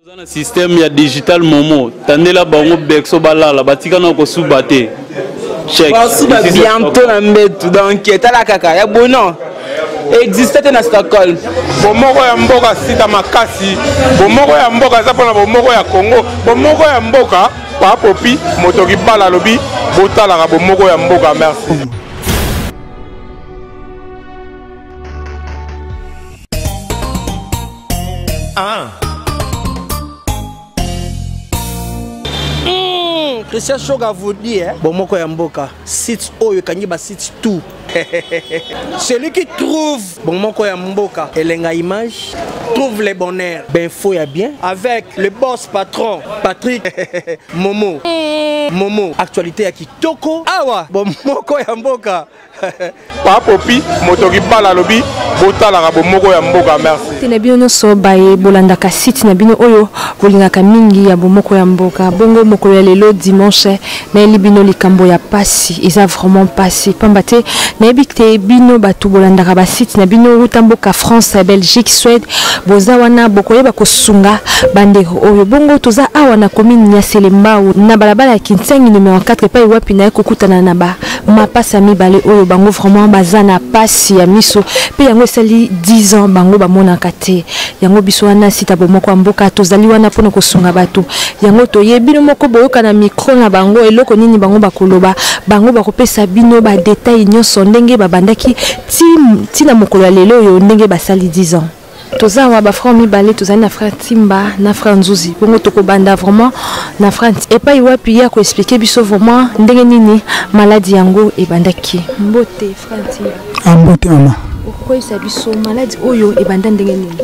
Toza na système ya digital momo tandela bango berceau balala batika na kosuba te. Check. Basuba bientôt na mbetu donc tala kaka ya bono existe te na Stockholm. Bomoko ya mboka sita makasi, bomoko ya mboka eza mpona bomoko ya Congo, bomoko ya mboka papopi moto kibala alobi botalaka bomoko ya mboka merci. Ah. Christian Shoga vous dit, hein? Bomoko ya mboka, site oyo ekangi ba site tout. Celui qui trouve Bomoko ya mboka, elenga image, trouve les bonheurs, ben faux ya bien avec le boss patron Patrick Momo. Momo, actualité ya kitoko. Awa, Bomoko ya mboka. Pa Popi moto kibala alobi botalaka bomoko ya mboka merci. Te na bino nyonso baye bolandaka site na bino oyo bolingaka mingi ya bomoko ya mboka. Bongo mokolo ya lelo dimanche nayeli bino likambo ya pasi, eza vraiment pasi pamba te nayebi te bino bato bolandaka ba site na bino wuta mboka France, Belgique, Suède, boza wana bokoyeba kosunga bandeko oyo. Bongo toza awa na commune ya Selembao na balabala ya Kinsangi numero 4 epai wapi naye kokutana na ba mapasa mibale oyo bango vraiment baza na pasi ya miso pe yango esali 10 ans bango bamonaka te. Yango biso wana sita bomoko ya mboka tozali wana mpona kosunga bato. Yango toye bino moko boyoka na micro na bango eloko nini bango bakoloba, bango bakopesa bino ba detail nyonso ndenge babandaki ti na mokolo ya lelo oyo ndenge basali 10 ans. Toza awa ba frère mibale, tozali na frère Timba na frère Nzuzi. Bongo tokobanda vraiment na frère epai wapi ya ko expliquer biso vraiment ndenge nini maladie yango ebandaki. Mbote frère Timba. Ah, mbote mama. Okoyebisa biso maladie oyo ebanda ndenge nini?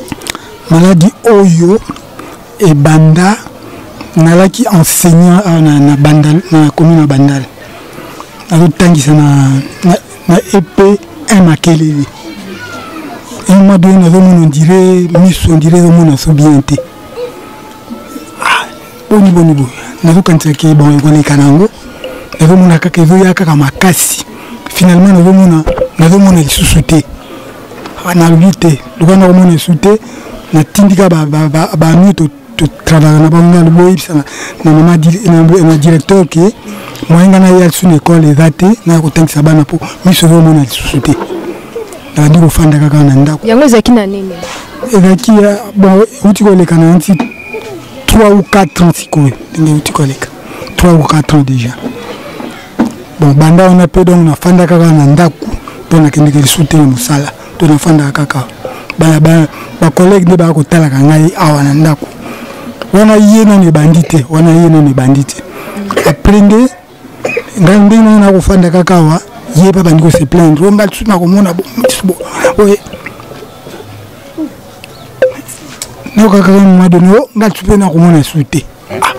Maladie oyo ebanda nalaki enseignant awa na, na Bandal, na commune ya Bandal. Nazotangisa na, na, na EP 1 Makelele. Un mois donné nazomona ondire miso ondire ezomona so bien te. Ah, boni boni boye nazokanisa ke bon ekoleka na yango, nazomona kaka ezoya kaka makasi. Finalement nazomona nazomona lisusu te. Ah, nalobi te lokola nakomona lisusu te, natindika baami totravaka na bango, nalobi boyebisa na mama na directeur ke moyen ngai naya lisusu na ekole eza te, naya kotangisa bana mpo miso ezomona lisusu te. Nabandi kofanda kaka na ndako. Yango ezalaki na nini? Ezalaki bon, euti koleka na nti 3 ou 4 ans sikoyo, ndenge euti koleka 3 ou 4 ans déjà. Bon, banda wana mpe donc nafanda kaka na ndako mpo nakendeke lisusu te na mosala, to nafandaka kaka bacollègue nde baya kotalaka ngai awa na ndako wana. Ye nano ebandi te wana, ye nano ebandi te. Après nde ngai ndenge nanga nakofanda kaka awa, ye mpe abandi kose plaindre o ngai lisusu nakomona oye nayoka kaka moment donné o ngai lisusu mpe nakomona lisusu te. Ah,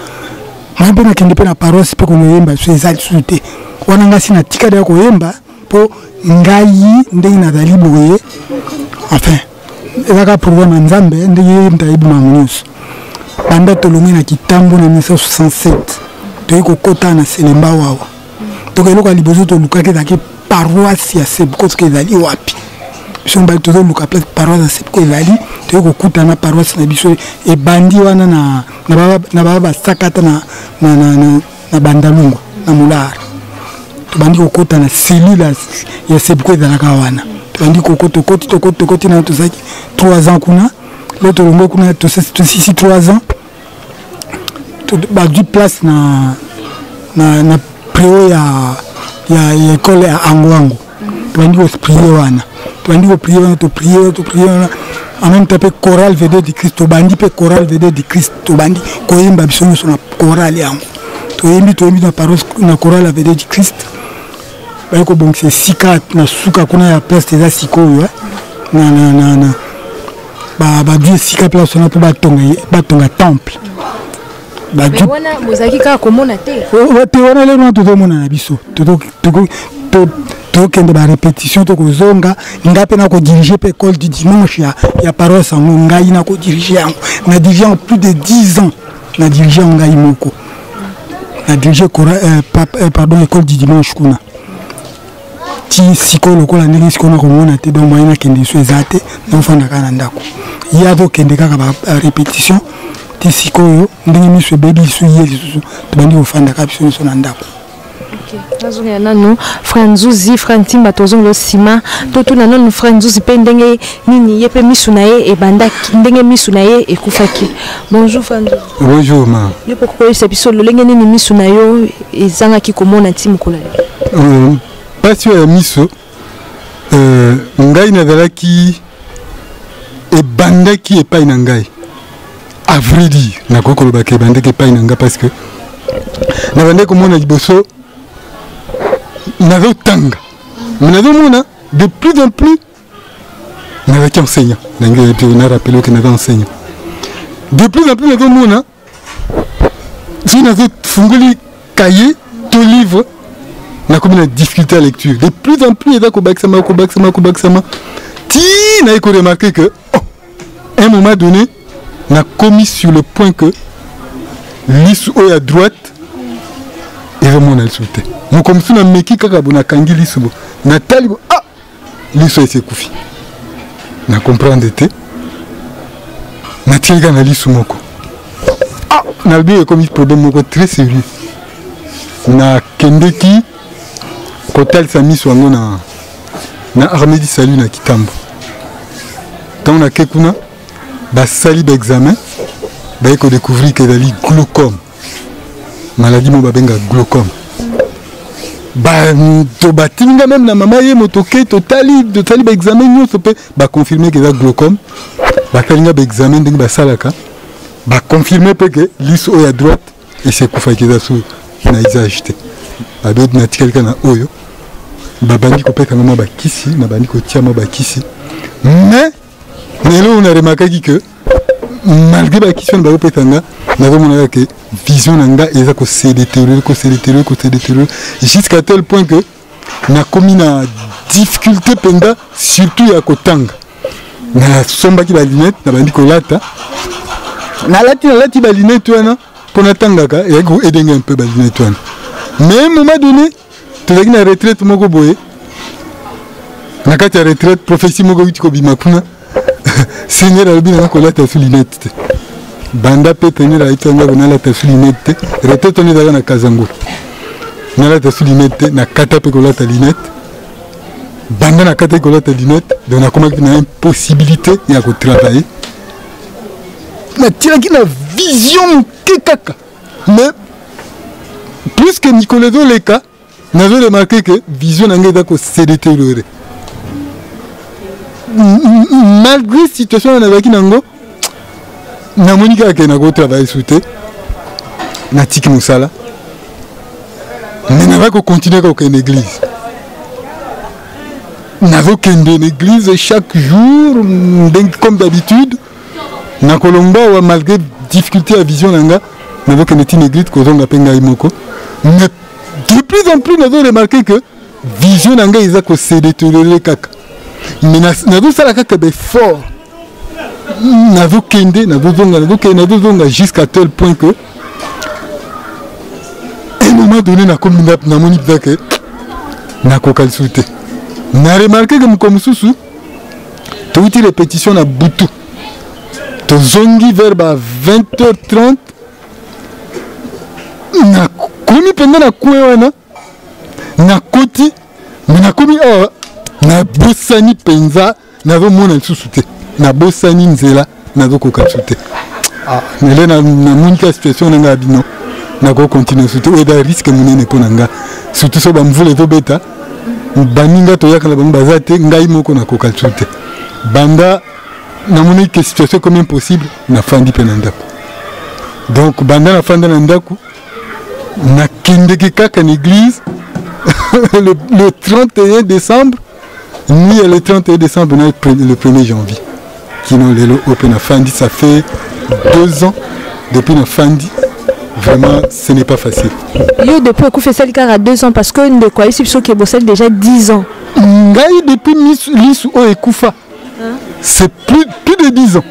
ngai mpe nakende mpe na paroisse mpe koyemba lisusu eza lisusu te wana. Ngai si natikali ya koyemba mpo ngai ndenge nazali boye, enfin ezaka programme ya Nzambe ndenge ye moto ayebi makambo nyonso. Banda tolongi na Kitambo na 1967, toyei kokota na Selemba wawa. Donc eloko ya liboso tolukaki ezalaki paroisse ya Sebko, soki ezali wapi. Biso mibali tozoluka place paroisse ya Sebko ezali, toyei kokuta na paroisse na biso ebandi wana na na baba basakata na, na, na, na, na Bandalungwa na Molar. Tobandi kokota na cellule ya Sebko ezalaka wana, tobandi kokota, tokoti tokoti tokoti na tozalaki 3 ans kuna. Leo tolongwe kuna, tosisi 3 ans, bazwi place na, na, na préau ya, ya, ya école ya Angoango. Tobandi koprier wana, tobandi koprier wana, toprier wana, toprier wana. En même temps mpe chorale Vedette du Christ, tobandi mpe chorale Vedette du Christ, tobandi koyemba biso nyonso na chorale yango. Toyembi toyembi na paroisse na chorale ya Vedette du Christ. Baye kobongisa esika na suka kuna ya place eza sikoyo, na, na, na, na bazwi esika place wana mpo batonga, batonga temple. Wana bozalaki kaka komona te? Te, wana lelo wana tozomona na biso, tokende ba répétition, tokozonga. Ngai mpe nakodirige mpe école du dimanche ya, ya paroisse yango. Ngai nakodirige yango, na dirige yango plus de 10 ans, na dirige yango ngai moko, na dirige pardon, école du dimanche kuna ti sikoyo. Lokola ndenge sikoyo nakomona te, donc moyen nakende lisusu eza te, naofanda kaka na ndako. Ye azokende kaka ba répétition. Ti sikoyo ndenge miso ebebi lisusu ye lisusu tobandi kofandaka biso nyonso na ndako. Nazongela nanu frère Nzuzi, frère Ntimba, tozongela nsima totuna nanu frère Nzuzi mpe ndenge nini ye mpe misu na ye ebandaki, ndenge misu na ye ekufaki. Bonjour frère Nzuzi. Bonjour ma. Yo mpe koyebisa biso lolenge nini misu na yo ezangaki komona nti mokolo lelo? Mpasi oyo ya miso, ngai nazalaki ebandaki epai na ngai, à vrai dire nakoki kolobaka ebandaki epai na ngai parce que nabandaki komona liboso nazotanga, mais nazomona de plus en plus. Nazalaki enseignant, na rappele oke naza enseignant, de plus en plus nazomona soki nazofungoli cahier to livre nakomi na difficulté ya lecture, de plus en plus eza kobakisama kobakisama kobakisama ti naye koremarke que oh, un moment donné nakomi sur le point que lisu oyo ya droite ezomona lisu te. Moko mosusu nameki kaka bo nakangi lisu bo natali bo, ah, liso esi ekufi, na comprendre te, natikali kaka na lisu moko. Ah, nalobi ekomi problème moko très sérieux. Nakendeki kotalisa miso yango na armée du salut na Kitambo. Ntango nake kuna basali baexamen, baye kodécouvrir ke ezali glaucome, maladie moko babenga glaucome. Bato batindi nga meme na mama ye moto oke totali, totali baexamen nyonso mpe baconfirme ke eza glaucome. Batali nga baexamen ndenge basalaka, baconfirme mpe ke liso oyo ya droite esi ekufaki, eza so na usage te. Babe natikali kaka na oyo, babandi kopesa nga mwa bakisi, nabandi kotia mwa bakisi, mais lelo na remarkaki que malgré bakisi wana bakopesa nga, nazomona kaka ke vision na nga eza kose détériorer, kose détériorer, kose détériorer jusqu'à tel point que nakomi na difficulté mpenza surtout ya kotanga. Nasombaki balinete, nabandi kolata, nalati nalati balinete wana mpo natangaka, eyaki koedenge un peu balinete wana. Mais un moment donné tozalaki na retraite moko boye, na kati ya retraite prophétie moko euti kobima kuna, Seigneur alobi nanga kolata su lunette te. Banda mpe Seigneur ayebisa nga nalata su lunette te. Retraite wana ezalaka na Kazango, nalata su lunette te, nakata mpe kolata lunette. Banda nakataki kolata lunette, donc nakomaki na impossibilité ya kotravailler. Natielaki na vision moke kaka, mais plus que mikolo ezoleka nazo remarke que vision na ngai eza kose détériorer malgré situation wana nazalaki nango. Namoni kaka ke nakotravaille su te, natiki mosala, mais nazali kocontinue kokende église. Nazokende na église chaque jour ndenge comme d'habitude, nakolongwa awa malgré difficulté ya vision na nga, nazokende ti na église, kozonga mpe ngai moko. Mais de plus en plus nazo remarke que vision na ngai eza kose détériorer kaka, mais nazosala kaka baeffort, nazokende nazozonga, nazokende nazozonga, jusqu'à tel point que un moment donné nakomi namoni mpenza ke nakoka lisusu te. Na remarke ke mokolo mosusu touti répétition na butu, tozongi vers ba 20h30, nakomi mpenza na kwe wana, nakoti me nakomi awa nabosani mpenza, nazomona lisusu te, nabosani nzela, nazokoka lisusu te. Lelo namoni ka situation na ngai bino, nakokontinue lisusu te. Oyo eza risque monene mpo na nga, surtout so bamvula ezobeta, baninga toyaka na bango baza te, ngai moko nakoka lisusu te. Banda namoni ke situation ekomi impossible, nafandi mpe na ndako. Donc banda nafanda na ndako, nakendeki kaka na église le 31 décembre, nuit le 31 décembre na le 1er janvier kino lelo oyo mpe nafandi. Ça fait 2 ans depuis nafandi, vraiment ce n'est pas facile. Yo depuis ekufi esali kaka 2 ans? Parce que ndeko ayebisi biso ke bosali déjà 10 ans. Ngai depuis lisu oyo ekufa, c'est plus de 10 ans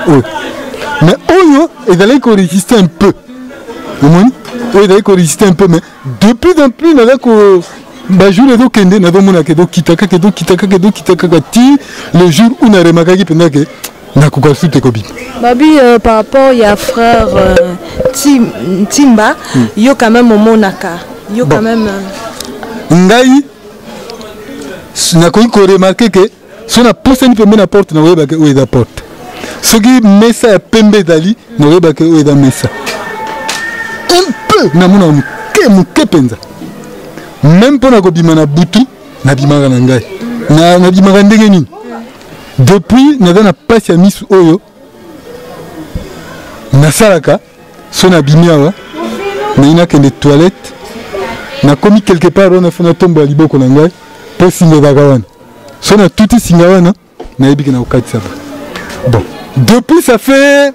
oyo, mais oyo ezalaki korésister un peu, omoni, oyo ezalaki korésister un peu, mais de plus en plus naza ko bajour ezokende, nazomonaka ezokita kaka, ezokita kaka, ezokita kaka, ti le jour où naremarkaki mpenza ke Nakoka lisusu te kobima. Babi par rapport ya frère Timba, yo quand même omonaka yo quand même Ngai nakoki koremarquer ke so napusani pembe na porte, nakoyebake oyo eza porte. Soki mesa ya pembe ezali, nakoyebake oyo eza mesa. Un peu namonaka moke moke mpenza. Même mpo na kobima na butu, nabimaka na ngai, nabimaka ndenge nini? Depuis naza na pasi ya misu oyo, nasalaka so nabimi awa, nayi nakende toilette, nakomi quelque part wana, fo natombola liboko na ngai mpo singa ezalaka wana. So natuti singa wana, nayebi ke nakokatisa ba. Bon, depuis ça fait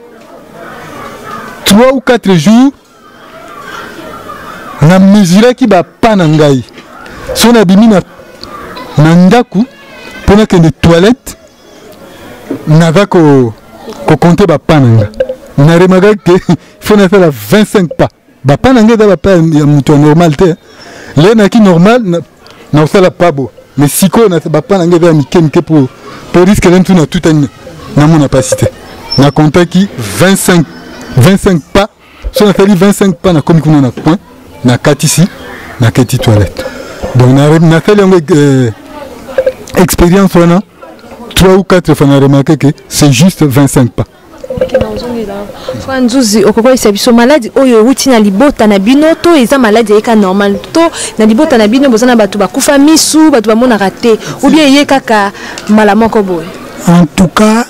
3 ou 4 jours, namesuraki bapas na ngai. So nabimi na ndako mpo nakende toilette, naza kocompter bapas na nga. Naremarquaki ke fo nasala 25 pas. Bapas na ngai eza bapas ya moto ya normal te. Le naki normal nakosala pas bo, mais sikoyo bapas na ngai eza ya mike mike po risque le mtu natutani namona pasi te. Nakontaki 25, 25 pas. So nasali 25 pas, nakomi kuna na coin, nakatisi, naketi toilette. Donc nasali yango expérience wana 3 ou 4 fois, na remarqué que c'est juste 25 pas. Frère Nzuzi, okokoyisa biso maladi oyo euti na libota na bino to eza maladi eyeka normal, to na libota na bino boza na bato bakufa misu, bato bamonaka te, ou bien eye kaka mbala moko boye? En tout cas,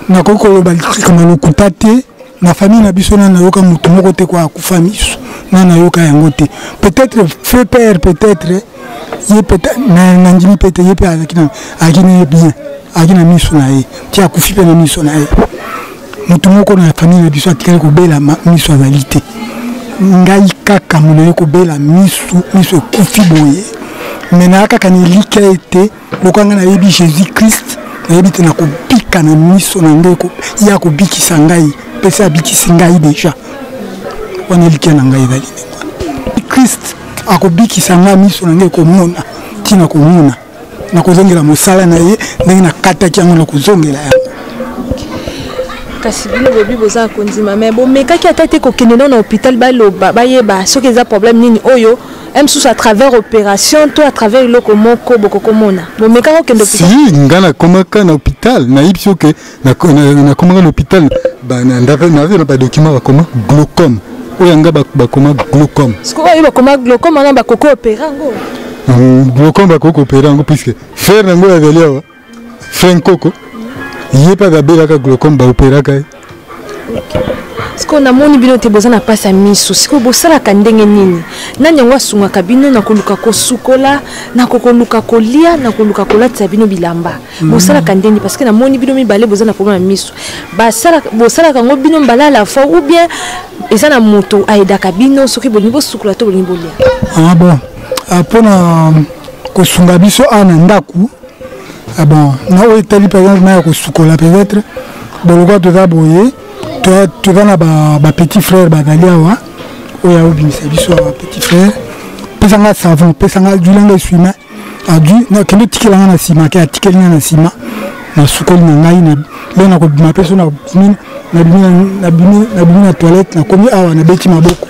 nakoki koloba likambo lokuta te. Na famille na biso, na nayoka moto moko te kwa akufa miso, na nayoka yango te. Peut-être feu père, peut-être ye, peut-être nandimi mpe te. Ye mpe azalaki na ye bien, azalaki na miso na ye ti akufi mpe na miso na ye. Moto moko na famille na biso atikali kobela miso azali te. Ngai kaka mono ye kobela miso, miso ekufi boye. Me naya kaka na elikya ete lokola ngai nayebi Jésus Christ, nayebi te nakobika na miso na ngai, ye akobikisa ngai mpe se abikisi ngai déjà. Wana elikya na ngai ezali ndenge wana. Christ akobikisa ngai, miso na ngai ekomona, ntina komona, nakozongela mosala na ye ndenge nakataki yango, nakozongela yango. Kasi bino bobi boza kondima, me bomekaki ata te kokende nano na hôpital, baloba, bayeba soki eza problème nini oyo mosusu à travers opération to à travers eloko moko bokokomona? Bomekaka kokende hôpital? Si, nga nakomaka na hôpital. Nayebi so ke nakomaka na hôpital, naza na badocument, bakoma glaucome. Oyo yanga bakoma glaucome. Sikoyo oyo bakoma glaucome wana, bakoki opérer yango? Glaucome bakoki opérer yango, puisque frère nango oyo azali awa, frère Nkoko, ye mpe azabelaka glaucome, baopéraka ye. Sikoyo namoni bino te boza na mpasi ya miso. Sikoyo bosalaka ndenge nini? Nani yango asungaka bino na koluka kosukola, na koluka kolia, na koluka kolatisa bino bilamba? Bosalaka ndeni? Parce que namoni bino mibale boza na problème ya miso. Bosalaka yango bino mbala à la fois, ou bien eza na moto ayedaka bino soki bolingi bosukola to bolingi bolia? Ah bon, mpona kosunga biso awa na ndako, ah bon, na oyo etali par exemple na ya kosukola, peut-être bolokwa toza boye, toza na bapetit frère bazali awa oyo aobimisa biso awa. Petit frère, pesanga savon, pesanga zwilanga essuie-main, adui nakende otikelanga na nsima ke atikeli nga na nsima, nasukoli na ngai nde nakobima. Mpe so nabimi na toilette, nakomi awa, nabeti maboko,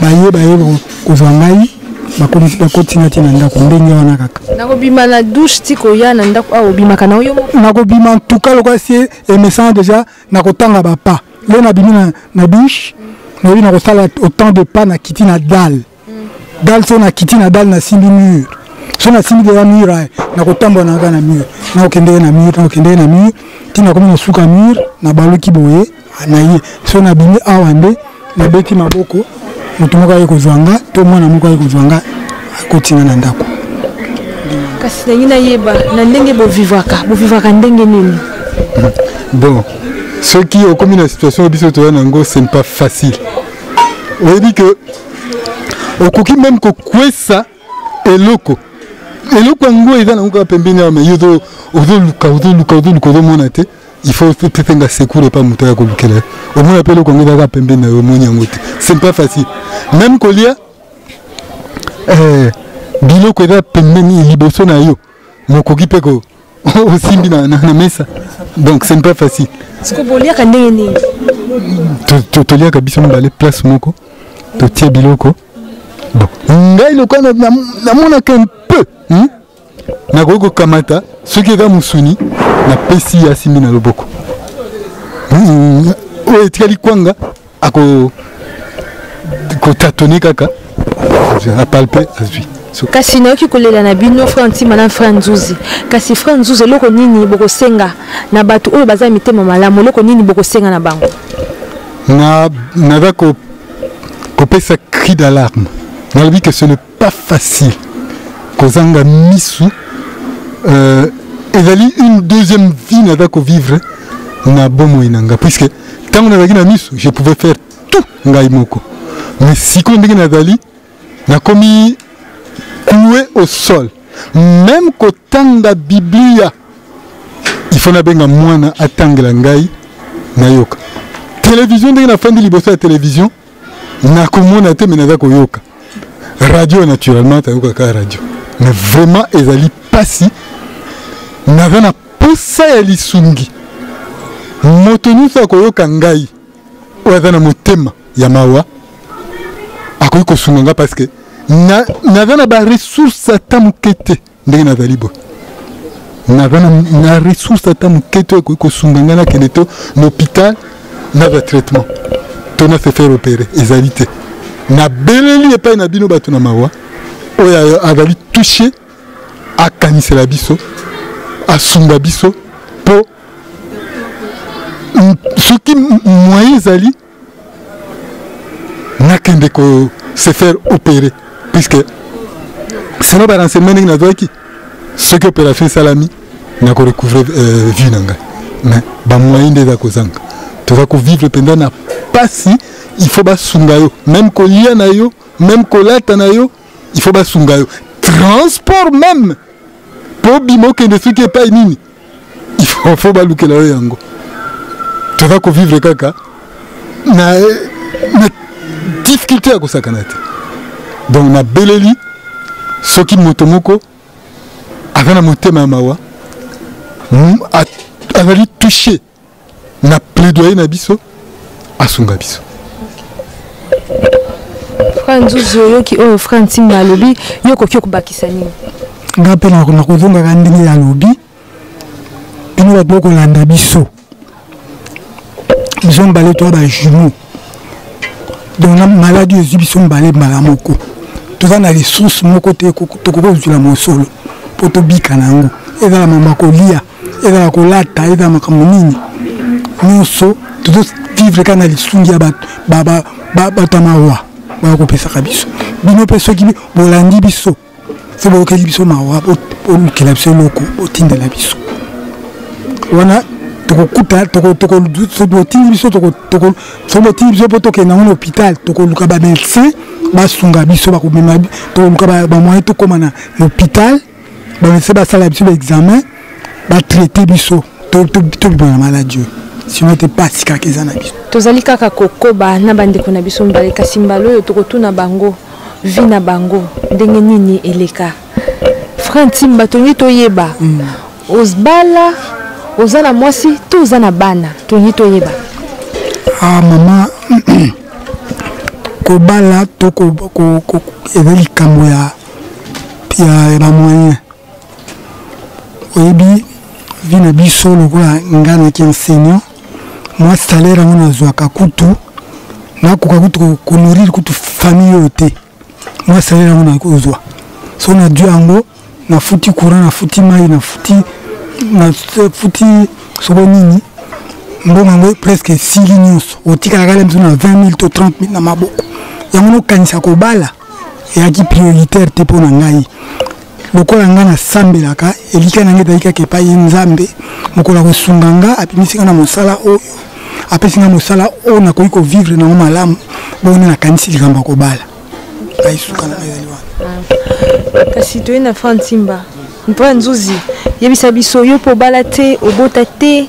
baye kozwa ngai, bakotinga ti na ndako ndenge wana kaka. Nakobima na douche ti koya na ndako awa, obimaka na oyo? Nakobima ntuka lokola si emesana déjà, nakotanga bapas. Le nabimi na douche, nayebi nakosala autant de pas, nakiti na dalle. Dalle, so nakiti na dalle, nasimbi mur. So nasimbi deja mur aye, nakotambola na kaka na mur, nakokendeke na mur, nakokendeke na mur ti nakomi na suka mur, nabaluki boye na ye. So nabimi awa nde nabeti maboko, moto moko aye kozwa nga to mwana moko aye kozwa nga, akotinga na ndako. Kasi ndenge nayeba na ndenge bovivaka ndenge nini? Bon, soki okomi na situation biso toya nango, ce n'est pas facile. Oyebi ke okoki même kokwesa eloko, eloko yango eza nango kaka pembeni awa, mais yo ozoluka, ozoluka, ozoluka, ozomona te. Il faut pesenga secours epa moto aya kolukela yo. Omona mpe eloko yango eza kaka pembeni na yo, omoni yango te. Ce n'est pas facile. Même kolia, biloko eza pembeni liboso na yo, mokoki mpe ko Osimbi na, na, na mesa. Donc ce n'est pas facile. Siko boliaka ndenge nini? Toliaka biso mibale place moko, totie biloko. Bon, ngai lokola namonaka un peu, hmm? Nakoki kokamata soki eza mosuni, napesi ye asimbi na loboko. Oyo etikali kwanga ako kotatone kaka apalpe azwi. So. Kasi nayoki kolela na bino frère Ntima na frère Nzuzi. Kasi frère Nzuzi, eloko nini bokosenga na bato oyo baza mitema malamu, eloko nini bokosenga na bango? Na naza ko kopesa cri d'alarme. Nalobi que ce n'est pas facile kozanga misu, ezali une deuxième vie naza kovivre na bomoi na nga, puisque ntango nazalaki na misu je pouvais faire tout ngai moko, mais sikoyo ndenge nazali nakomi cloué au sol. Même kotanga Biblia, il faut nabenga mwana atangela ngai nayoka. Télévision, ndenge nafandi liboso ya télévision nakomona te, mais naza koyoka radio. Naturellement tayokaka radio, mais vraiment ezali pasi. Naza na posa ya lisungi, moto nyonso akoyoka ngai oyo aza na motema ya mawa akoki kosunga nga, parce que naza na baressource ata moke te. Ndenge nazali boye, naza na ressource ata moke te ekoki kosunga ngai nakende to na hôpital nazwa traitement to na se faire opérer, ezali te. Nabeleli epai na bino bato na mawa oyo azali touché, akanisela biso, asunga biso, mpo soki moyen ezali nakende ko se faire opérer, puisque selon barenseignement ndenge nazwaki, soki opération esalami nakorecouvre vie na ngai, mais bamoyen nde eza kozanga. Toza kovivre mpenza na pasi. Il faut basunga yo, même kolia na yo, même kolata na yo, il faut basunga yo, transport même po bima okende soki epai nini, il faut balukela yo yango. Toza kovivre kaka na difficulté ya kosakana te. Donc nabeleli, soki moto moko aza na motema ya mawa, azali touché na plaidoyer na biso, asunga biso. Frère Nzuzi, oyoki oyo frère Ntimba alobi, yo okoki okobakisa nini? Nga mpe nakozongaka ndenge alobi. Bino bato bokolanda biso, biso mibale toya bajumeau, donc na maladi ezwi biso mibale mbala moko. Toza na ressource moko te tokoki kozwila mosolo mpo tobika na yango, ezala mambo ya kolia, ezala kolata, ezala makambo nini nyonso. Tozovivre kaka na lisungi ya bato ya mawa baya kopesaka biso. Bino mpe soki bolandi biso, so boyokeli biso mawa, bolukela biso eloko, botindela biso wana, tokokuta botindi biso, so botindi biso mpo tokende yango na hôpital, tokoluka bamédecin basunga biso, bakomema, tokoluka bamoyen tokóma na hôpital, bamédecin basala biso baexamen, batraite biso, tobima na maladie oyo. Sinon te, pasi kaka eza na biso. Tozali kaka kokoba na bandeko na biso mibale, kasi mbala oyo tokotuna bango vie na bango ndenge nini eleka. Frère Ntimba, tolingi toyeba, ozbala, oza na mwasi to oza na bana? Tolingi toyeba. Ah mama, kobala to eza likambo ya bamoyen. Oyebi vie na biso, lokola ngai naki enseignant, mwa salaire yango nazwaka kutu nakoka kutu konourrir kutu famille oyo te. Mwa salaire yango nakozwa, so nazwi yango, nafuti courant, nafuti mai, nafuti soko nini, mbongo yango presque esili nyonso, otikalaka kala biso na 20 000 to 30 000 na maboko. Yango nokanisa kobala eyaki prioritaire te mpo na ngai. Lokola ngai nasambelaka, elika na ngai ezali kaka epai ye Nzambe. Mokolo akosunga nga, abimisi nga na mosala oyo, apesi nga mosala oyo nakoki kovivre nango malamu, bongo nde nakanisi likambo ya kobala. Ngai suka na ngai ezali wana. Kasi toye na frère Ntimba. Frère Nzuzi, yebisa biso, yo mpo obala te, obota te,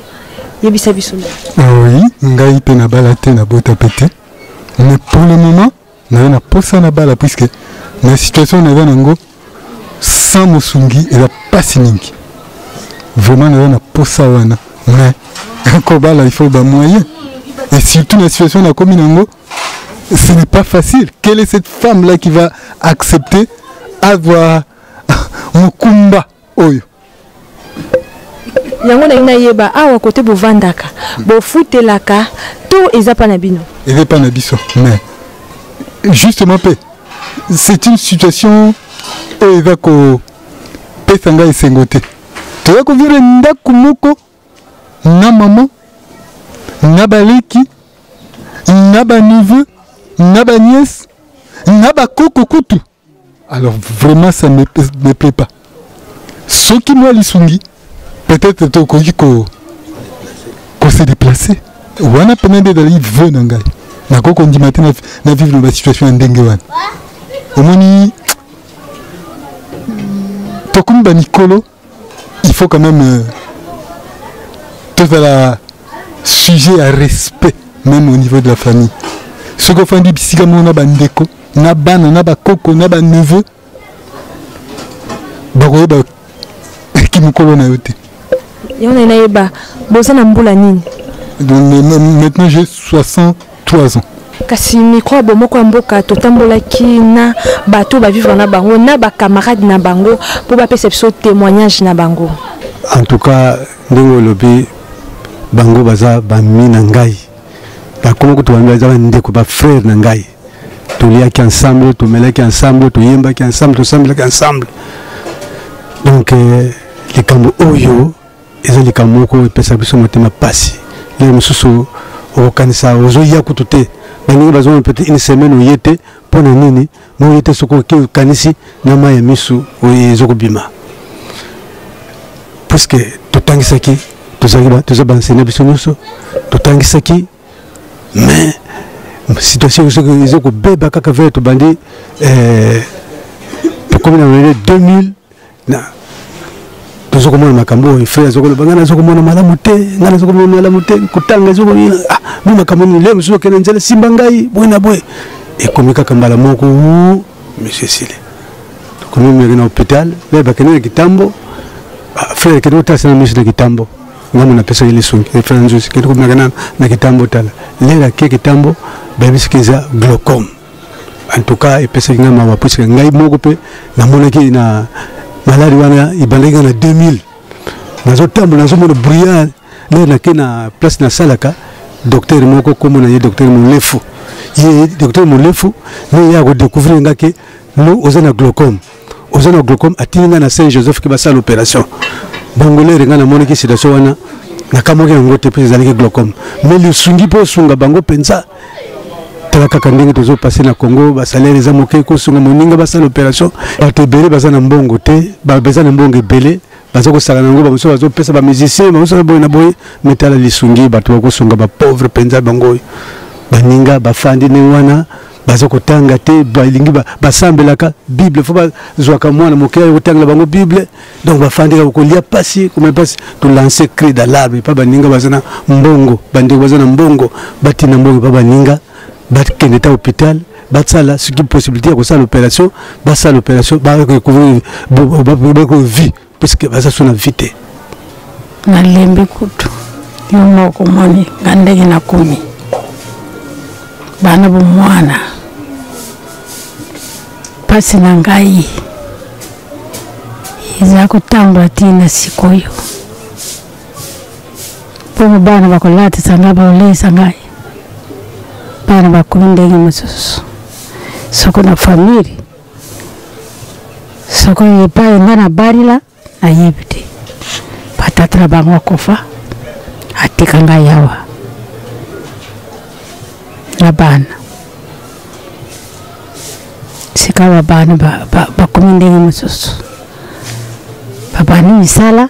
yebisa biso. Oui, ngai mpe nabala te, nabota mpe te, mais pour le moment naza na posa na bala, puisque na situation naza nango sans mosungi eza pasi mingi. Vraiment naza na posa wana, mais kobala il faut ba moyen, et surtout na situation nakomi nango, ce n'est pas facile. Quelle est cette femme là qui va accepter avoir mokumba oyo? Yango nalingi nayeba, awa kote bovandaka, bofutelaka to eza mpa na bino? Eza epa na biso, mais justement mpe c'est une situation oyo eza kopesa ngai esengo te. Toza kovivre ndako moko na mama, na baleki, na baneveu, na baniese, na bakoko kutu. Alors vraiment, ça ne me plaît pas. Soki mwa lisungi, peut-être tokoki ko se déplacer wana mpena nde ezali vœu na ngai. Nakoki kondima te na vivre na basituation ya ndenge wana. Omoni, tokomi bamikolo, il faut quand même tozala sujet à respect, même au niveau de la famille. Soki ofandi bisika moko na bandeko, na bana, na bakoko, na baneveu, bakoyeba kimokolo na yo te. Yango nayi nayeba, boza na mbula nini? Donc maintenant j'ai 63 ans. Kasi micro ya Bomoko ya Mboka, totambolaki na bato bavivre na bango, na bacamarade na bango, mpo bapesa biso témoignage na bango. En tout cas, ndenge olobi, bango baza bami na ngai, bakoma kutu bami, baza bandeko, bafrère na ngai. Toliaki ensemble, tomelaki ensemble, toyembaki ensemble, tosambelaki ensemble. Donc likambo oyo eza likambo moko epesaka biso motema pasi. Lelo mosusu okokanisa ozoya kutu te, baningi bazomona peut-être une semaine oye te. Mpo na nini moye te? Soki oke, okanisi na mai ya misu oyo ezokobima, puisque totangisaki, tozalaki toza baenseignant, biso nyonso totangisaki. Mais situation soki ezokobeba kaka vers tobandi, tokomi na lele 2000 na tozokomona makambo oyo frère azokoloba: ngai nazokomona malamu te, ngai nazokomona malamu te, kotanga ezokomona, ah, bo makambo nini? Le mosusu okende nzela, simba ngai boye na boye, ekomi kaka mbala moko monsieur Sile. Tokomi meke na hôpital, le bakende na Kitambo. Ah, frère, kende kotalisa na miso na Kitambo. Ngambo napesaki lisungi, frère Nzusi, kende komeka na Kitambo, tala. Lelo ake Kitambo, bayebisiki eza glaucome. En tout cas, epesaki ngai mawa, puisque ngai moko mpe namonaki na maladi wana ebandaki ngai na 2000. Nazotambola, nazomona brouillard. Lelo nake na place nasalaka, docteur moko, kombo na ye docteur Molefu. Ye docteur Molefu nde ye akodécouvrir nga ke no, oza na glaucome, oza na glaucome. Atindi ngai na Saint Joseph ke basala opération. Bongo lere ngai namonaki situation wana, nakamwaki yango te, mpe ezalaki glaucome. Mais lisungi mpo osunga bango mpenza, tala kaka ndenge tozopase na Congo, basalaire eza moke. Kosunga moninga basala opération, bato ebele baza na mbongo te, baza na mbongo ebele, baza kosala na yango, bamosusu bazopesa bamusicien, bamosusu boye na boye. Me tala lisungi, bato bakosunga bapauvre mpenza bango oyo. Baninga bafandi ndenge wana, baza kotanga te, balingi basambelaka Bible, fo bazwaka mwana moke ayo kotangela bango Bible. Donc bafandi kaka kolia pasi, komela pasi. Tolance cri d'alarme epa baninga baza na mbongo, bandeko baza na mbongo, batinda mbongo epa baninga, bakende ta hôpital, basala soki possibilité ya kosala opération, basala opération, bako vie, puisque baza so na vie te. Nalembi kutu, yo moko moni nga ndenge nakomi. Bana bomwana, mpasi na ngai eza kotambola ntina sikoyo, mpo bana bakolatisa ngai, bakolesa ngai, bana bakomi ndenge mosusu. Soko na famille, soko epai ngai nabalila, nayebi te. Batata na bango akufa, atika ngai awa na bana. Sika bana bakomi ndenge mosusu, babandi misala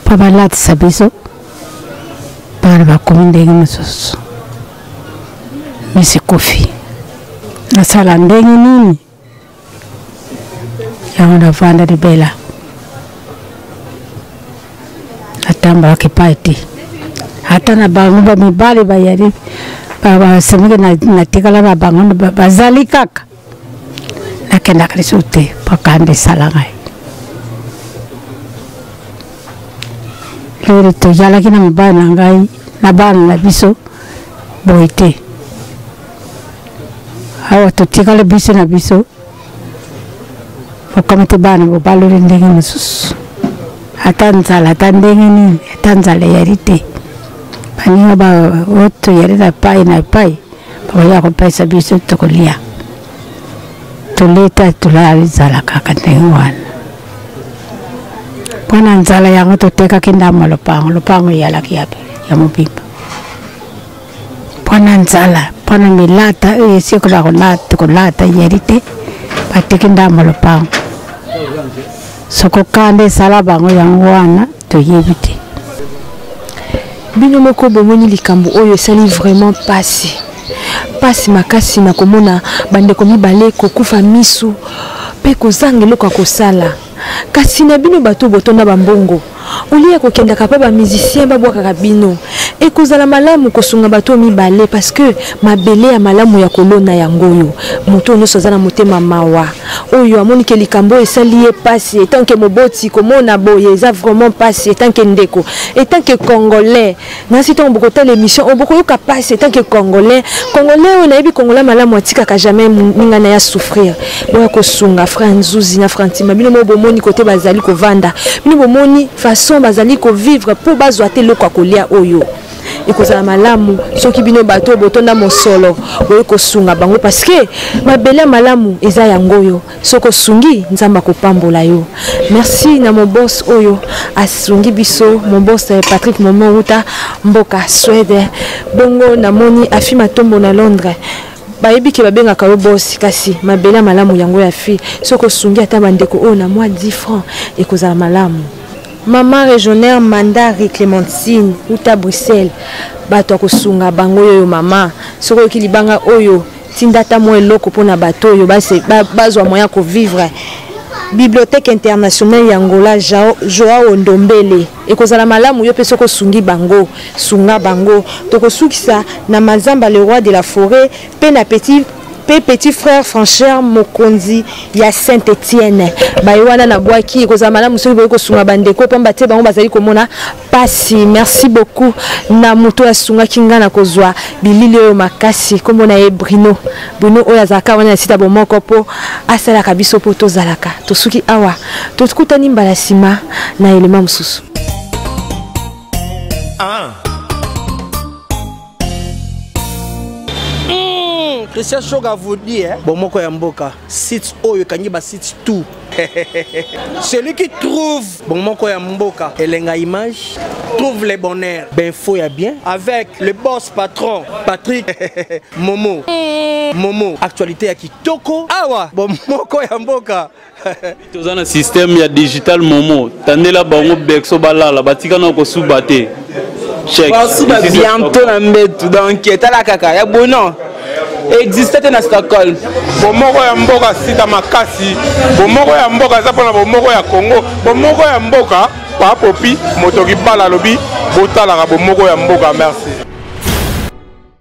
mpo balatisa biso. Bana bakomi ndenge mosusu, misi kofi, nasala ndenge nini? Yango navanda libela, natambolaka epai te. Ata na bango bamibali bayali basemeki, natikala na bango, bazali kaka, nakendaka lisusu te, mpo kanda esala ngai. Lelo tozalaki na mobali na ngai na bana na biso boye te. Awa totikali biso na biso, bokamati bana bobaloli ndenge mosusu, ata nzala ata ndenge nini, ata nzala eyali te. Baninga ba oyo toyali na epai na epai bakoya kopesa biso tokolia, toleta tolala nzala kaka ndenge wana. Mpo na nzala yango totekaki ndambo ya lopango, lopango eyalaki ya mobimba. Mpo na nzala, mpo na milata oyo esikola kolata eyali te, bateki ndambo ya lopango. Soko kanda esala bango yango wana toyebi te. Bino moko bomoni likambo oyo esali vraiment pasi, pasi makasi na komona bandeko mibale kokufa misu mpe kozanga eloko ya kosala. Kasi na bino bato botonda bambongo, olie ya kokendaka mpe bamusicien babwakaka bino, ekozala malamu kosunga bato mibale parce que mabele ya malamu ya kolona yango oyo. Moto oyo nyonso aza na motema mawa, oyo amoni ke likambo oyo esali ye pasi, etant que moboti komona boye eza vraiment pasi, etant que ndeko, etant que congolais. Nasi ntango bokotala émission oyo bokoyoka pasi etant que congolais. Congolais oyo nayebi congolais malamu atikaka jamais moninga na ye souffrir. Boya kosunga frère Nzuzi na frère Ntima, bino moko bomoni kote bazali kovanda, bino bomoni façon bazali kovivre mpo bazwa te eloko ya kolia oyo. Ekozala malamu soki bino bato oyo botonda mosolo boye kosunga bango parce que mabele ya malamu eza yango oyo. Soki osungi, Nzambe akopambola yo. Merci na mon boss oyo asungi biso, mon boss Patrick Momo wuta mboka Suède. Bongo namoni Afi Matombo na Londres. Bayebi ke babengaka yo boss, kasi mabele ya malamu yango ya fi. Soki osungi ata bandeko oyo na mwa 10 francs, ekozala malamu. Maman régionnaire Mandari Clémentine wuta Bruxelles, bato ya kosunga bango yoyo mama. Soki oyoki libanga oyo, tinda ata mwa eloko mpona bato oyo bazwa moyen ya kovivre. Bibliothèque internationale ya Angola, Joao Ndombele, ekozala malamu yo mpe soki osungi bango, sunga bango. Tokosukisa na Mazamba le roi de la forêt mpe na petit pe petit frère Franchère mokonzi ya Saint-Étienne. Baye wana na bwaki, ekozala malamu soki boye kosunga bandeko pamba te bango bazali komona pasi. Merci beaucoup na moto asungaki nga na kozwa bilili oyo makasi. Kombo na ye Bruno. Bruno oyo azalaka wana na sita bomoko po asalaka biso po tozalaka. Tosuki awa. Tokutani mbala sima na elema mosusu. Christian Shoga vous dit, hein, bomoko ya mboka, site oyo ekangi ba site tout. Celui qui trouve bomoko ya mboka, elenga image, trouve le bonheur, ben info ya bien, avec le boss patron Patrick Momo. Momo, actualité ya kitoko. Awa, bomoko ya mboka. Toza na système ya digital Momo, tandela bango berceau balala, batika na kosuba te. Check. Basuba bientôt na mbetu, donc tala kaka ya bono existe te na Stockholm. Bomoko ya mboka sita makasi, bomoko ya mboka eza mpona bomoko ya Congo, bomoko ya mboka Papopi moto kibala lobi botalaka bomoko ya mboka. Merci.